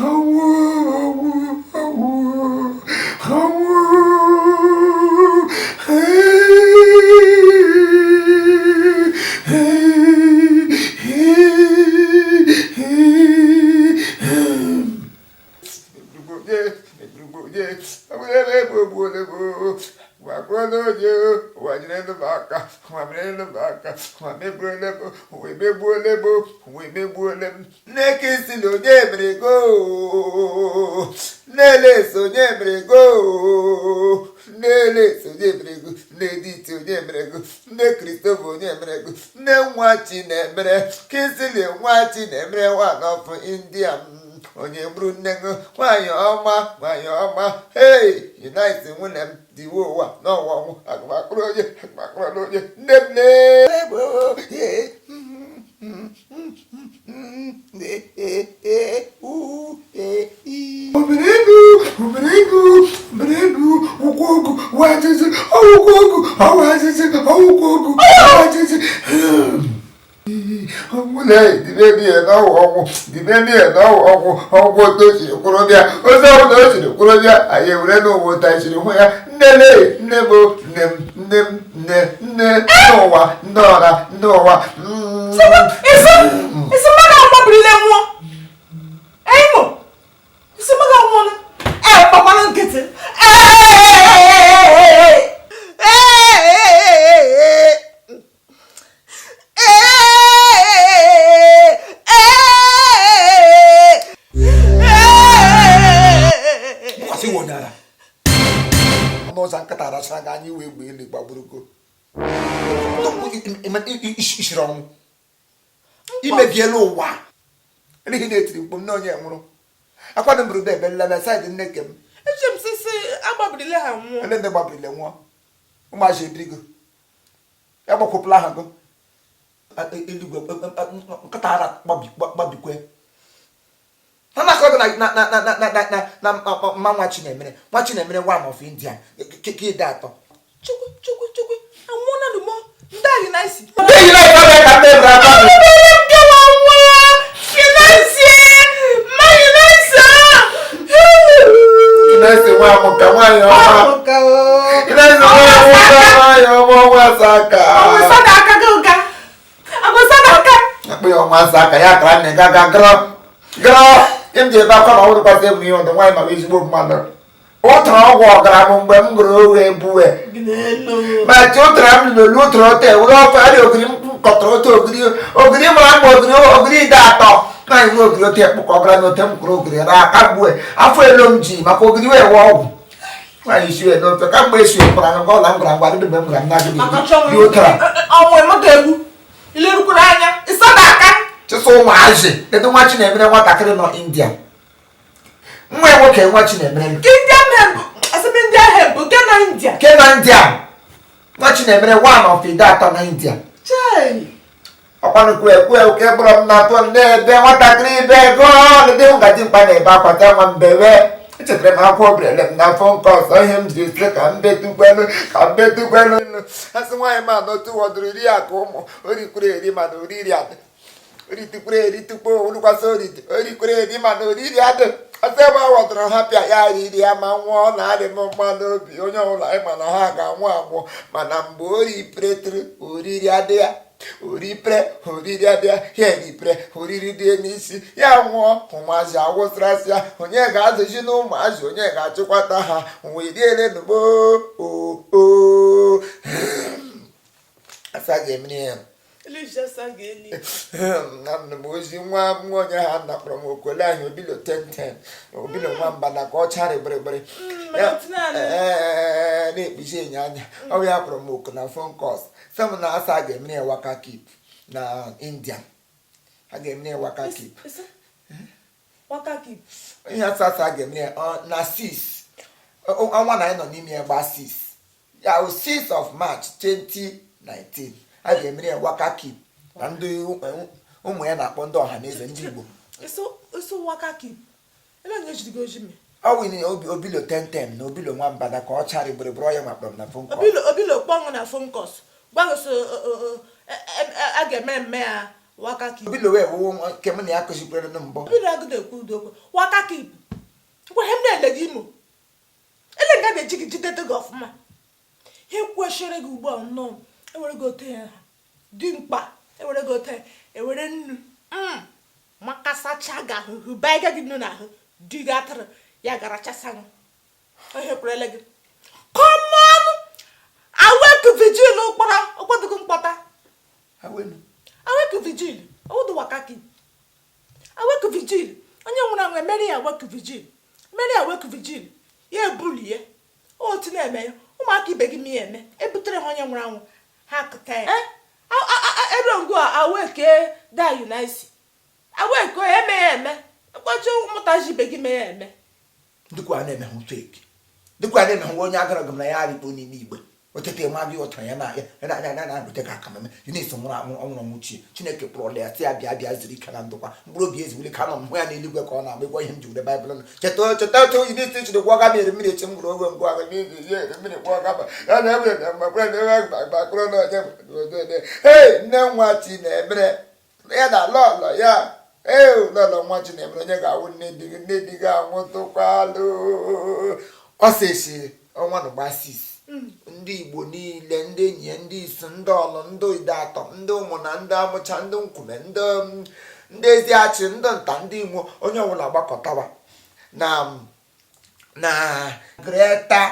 Ọnwụ, ọnwụ, ọnwụ, ọnwụ. Nneke si na onye mere go nnele so onye mere go nnele so onye mere go nne diti onye mere go nne Christopher onye mere go nne nwa Chinemere Kingsley nwa Chinemere one of India onye gburu nne gị nwaanyị ọma nwaanyị ọma hei Eunice nwunye m diwe ụwa n'ọnwa ọnwụ agụmakpụrụ onye agụmakpụrụ onye nne m ọnwụ ọnwụ otu o siri kwụrụ bịa ozi ọbụla o siri kwụrụ bịa anyị ewere n'ụwa otu anyị siri hụ ya nne nne m nne m nne m nne nne nne ụwa nne ọra nne ụwa. Isi mmadụ agbapụrụla mmụọ imo isi mmadụ anwụọla ee gbakwana nkịtị. Ọnụ ụzọ nkịta arachara gị anya iwe egbe elu gbagburugo isiri ọnwụ imebiela ụwa n'ihi na-etiri mkpu m na onye nwụrụ akwado m bụrụ ebe nlele side nne ke m. Eche m sisi agbabirile ha nwụọ. Ele ndị gbabirile nwụọ ụmụazị ebirigo ya gbakwụpụla ha go eluigwe nkịta ara gbabikwe ha na-akọ gị na na na na na na na mma nwa Chinemere nwa Chinemere one of India ke ide atọ. Chukwu chukwu chukwu anwụọla n'umo ndị anyị na-esi. Ndị yi na-esi ka ndị ebere aka. Chinese nwa amụka nwaanyị ọma. Chinese nwa amụka nwaanyị ọma ọnwa asa aka. Akpụ ya ọnwa asa aka ya akara nne gaga gara gara m ji ebe akwa ma ọ bụrụkwasị m ihe ọdụ nwaanyị ma ezigbo mmadụ. Ụtara ọgwụ ọgara m mgbe m gụrụ owe ebuwe ma chi ụtara m lụrụ ụtara ote were ofe arịa ogiri m kọtara otu ogiri ogiri mara mma ogiri ogiri ide atọ naanị nwe ogiri ote ekpụkọ ọgara na ote m kụrụ ogiri ra aka gbue afọ elo m ji maka ogiri wee wee ọgwụ nwaanyị isi wee n'ofe ka mgbe esi ụkwara nga ọla m gwara ngwa mgbe m gwara m na-agụ ụtara chịsọ ụmụazị kedu nwa Chinemere nwatakịrị nọ India nwa nwoke nwa Chinemere ke nọ India nwa Chinemere one of ide atọ na India ọkwanụkwu ekwu oke kpọrọ m na-atụ n'ebe nwatakịrị ibe ego ndị ngaji mkpa na-ebe akwata nwa mbewe echetara m akwụkwọ obirele m n'afọ nke ọzọ ihe m ji esi ka m betukwelu ka m betukwelu asị nwaanyị m anọ tụwọdụrụ iri akụ ụmụ orikwuru eri mana oriri adị oritukwuru eri tupu orukwasị oriti orikwuru eri mana oriri adị asị ebe a ghọtara ha pịa ya riri ya ma nwụọ na-adị m mma n'obi onye ọbụla anyị mana ha ga-anwụ anwụ mana mgbe oriperetụrụ oriri adị ya oripere oriri adị ya ya eripere oriri dị n'isi ya nwụọ ụmụazị awụsarasị ya onye ga-azụchi na ụmụazị onye ga-achịkwata ha wee riele n'ugbo o asa ga-emere ya na m ozi nwa nwa onye ha nakpọrọ m okole anyị obilo tenten obilo nwamba na ka ọ chara gbịrịgbịrị na-ekpuchi enyo anya ọ bụ ya kpọrọ m oku na phone calls sị m na asa ga-emere ya wake keep na India a ga-emere ya wake keep ihe asa asa ga-emere ya na 6 ọnwa na anyị nọ n'ime ya gba 6 ya 6 of March 2019 a ga-emere ya wake keep na ndị ụmụ ya na-akpọ ndị ọha na eze ndị Igbo ọ wụ obilo tentem na obilo nwamba na ka ọ charị gbịrịgbịrị ya makpọrọ m na phone call obilo kpọnwụ na phone calls Gwa gị so a ga-eme mme ya waka keep. Obi lowe ewu nke m na ya kụzikwere na mbụ. Obi na-agụda ekwu udo okwu waka keep. Ngwa ihe m na-ele gị imo ele nga na-eji gị jidete gị ọfụma. Ihe kwesịrị gị ugbu a nnọọ ewere gị ote ya dị mkpa, ewere gị ote, ewere nnu makasacha gị ahụ, hụba gị nnu n'ahụ di gị atụrụ ya gara chasa gị. Ihe kwerele gị common awake vigil kpọrọ okwedugu mkpọta. Awake vigil ọwụdụ waka keep. Awake vigil onye nwụrụ anwụ emere ya awake vigil, emere ya awake vigil, ya ebulie otu na-eme ya. Ụmụaka ibe gị ma ya eme ebutere ha onye nwụrụ anwụ ha kụta ya ebe ngụ awake da unisi awake eme ya eme mkpọchi ụmụtaji ibe gị mee ya eme. Dịkwa na-eme hụ fake, dịkwa na-eme hụ onye agara gị na ya arịkpo n'ime igbe otete ma gị ụtara ya na ya na na-arute ka aka meme Eunice nwụrụ anwụ ọnwụrụ ọnwụ chie Chineke kpụrụla ya sị ya bịa bịa zuru ike na ndokwa mkpụrụ obi eziwule ka anọ m hụ ya n'eluigwe ka ọ na-agba ịgwa ihe m ji were baịbụl nụ cheta cheta otu Eunice chiri gwọ ga mere mmiri echi m gwụrụ ogwe ngwa agha n'ihi ya ere mmiri gwọ gaba ya na emere na mgbe na ebe agba kpụrụ na onye nwere hei nne nwa chi na-emere ya na lọlọ ya ee lọlọ nwa chi na-emere onye ga-awụ nne di gị nne di gị anwụtụkwalụ ọsịsị ọnwa na gbasis ndị Igbo niile ndị enyi ya ndị isu ndị ọlụ ndị ide atọ ndị ụmụ na ndị amụcha ndị nkwume ndị eziachi ndị nta ndị imo onye ọbụla gbakọtawa na na Greater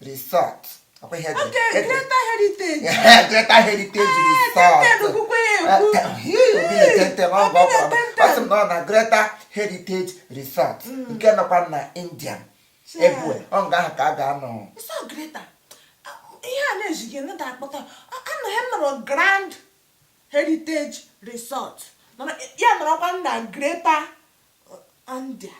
Resort. Greater Heritage. Greater Heritage Resort. Ọ sị m na ọ na Greater Heritage Resort nke nọkwa na Indian ebue ọ nga ahụ ka a ga-anọ. Ihe a na-ejighị nda akpọta anọghị m nọrọ Grand Heritage Resort ya nọrọkwa na Greater India.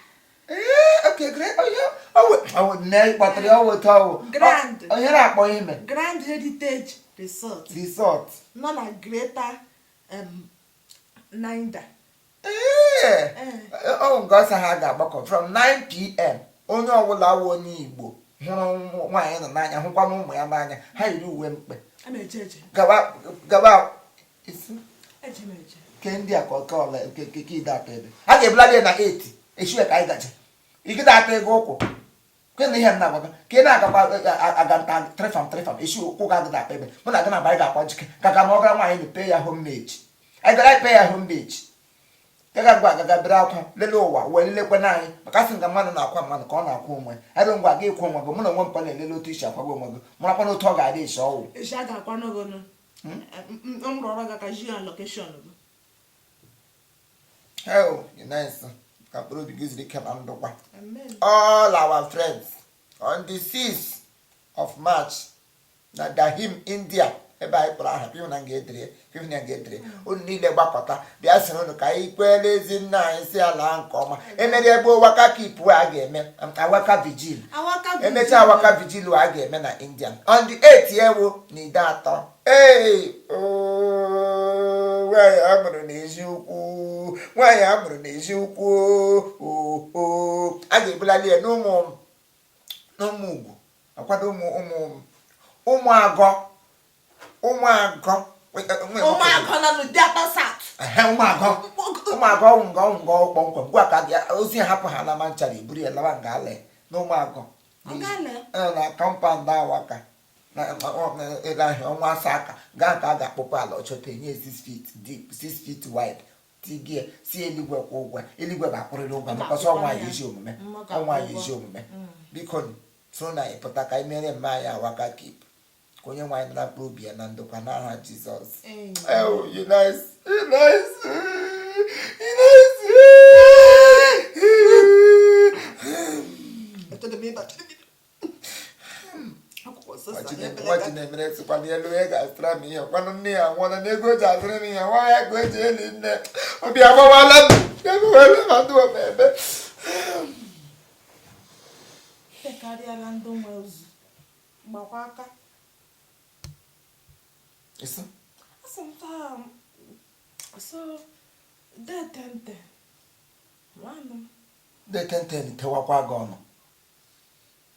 Onye na-akpọ ime Grand Heritage Resort Resort nọ na Greater Naida. Ee, ọ nke ọsọ ha ga-agbakọ from 9 p.m. Onye ọbụla wụ onye Igbo hụrụ nwaanyị nọ n'anya hụkwana ụmụ ya n'anya ha yiri uwe mkpe gaba gaba isi ke ndị a ka ọka ọla nke ide atọ ebe a ga-ebulali ya na 8 echi ka anyị gaje igide atọ ego ụkwụ ke na ihe m na-agwaga ka ị na-agakwa aga nta trifam trifam echi ụkwụ ga agịda akpa ebe mụ na gị na anyị ga-akwa njike ka ka ma ọ gara nwaanyị na pay ya homage, anyị gara pay ya homage gaga ngwa agaga bere akwa lelee ụwa wee lelekwana anyị maka asị nga mmadụ na-akwa mmadụ ka ọ na-akwa onwe adị ngwa ga ịkwa onwe gị mụ na onwe m kwa na-elele otu isi akwago onwe gị marakwa na otu ọ ga-adị esi ọwụ. Esi a ga-akwa n'ogono m rọrọ gị ka ji ya location gị. Hell, nice. Ka mkpụrụ obi gị zuru ike na ndokwa. All our friends on the 6th of March na Dahim India ebe anyị kpọrọ aha pịhụ na nga edere pịhụ na nga edere unu niile gbakọta bịa soro unu ka anyị kweere ezi nna anyị si ala nke ọma emeri ebe waka keep a ga-eme awaka vigil emechaa awaka vigil a ga-eme na India on the 8th ewu na ide atọ. Ee, nwaanyị a mụrụ n'ezi ukwu, nwaanyị a mụrụ n'ezi ukwu oo a ga-ebulali ya n'ụmụ n'ụmụ ugwu akwado ụmụ ụmụ ụmụ agọ ụmụ agọ. Ụmụagọ nọ n'ụdị atọ South. Ụmụ agọ ụmụ agọ ọnwụ nga ọnwụ nga kpọmkwem gwa ka ozi hapụ ha na manchara eburu ya lawa nga ala na ụmụ agọ na compound awaka na ahịa ọnwa asaa aka gaa ka a ga-akpụpụ ala ọchọta enye 6 feet deep, 6 feet wide tigie si eluigwe kwụ ụgwọ eluigwe ga-akwụrịrị ụgwọ maka ọsọ ọnwa ya ezi omume ọnwa ya ezi omume. Biko so na anyị pụta ka anyị mere mme anyị awaka keep ka onye nwaanyị nara mkpụrụ obi ya na ndokwa n'aha Jizọs. Oh, you nice, you nice, you nice. Nwa Chinemere sịkwa n'elu ya ga-azụtara m ihe kwanụ nne ya nwụọla na ego o ji azụrụ m ihe nwa ya ka o ji eli nne obi agbawala m agbawala m adụọ m ebe Pekarịala ndị nwe ozu gbakwa aka. Isi? Asị m taa so detente nwanụ m. De tenten tewakwa gị ọnụ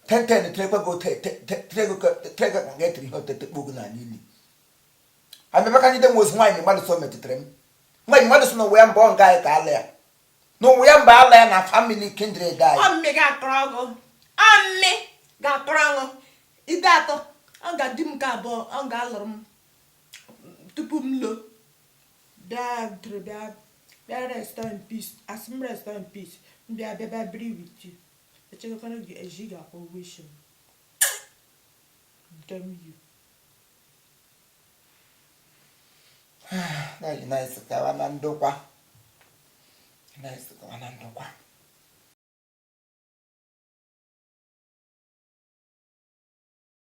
tenten terekwa gị trego ka ga-etiri ihe otete kpo gị n'ala ili. Abịabịa jide m ozu nwaanyị mmadụ so metụtara m. Nwaanyị mmadụ so n'ụwa ya mbụ ọ nga anyị ka ala ya n'ụwa ya mba ala ya na family kindred anyị. Ọmmị ga-akọrọ ọgụ, ọmmị ga-akọrọ ọṅụ ide atọ. Ọ ga-di m nke abụọ, ọ ga-alụrụ m tupu m loo, bịa dịrị, bịa bịa rest in peace. Asị m rest in peace. M bịa bịa bịa biri with you, echekwana gị eji ga-akwụ ụgwọ isi m. Damn you. Nice, gawa na ndokwa. Nice, gawa na ndokwa.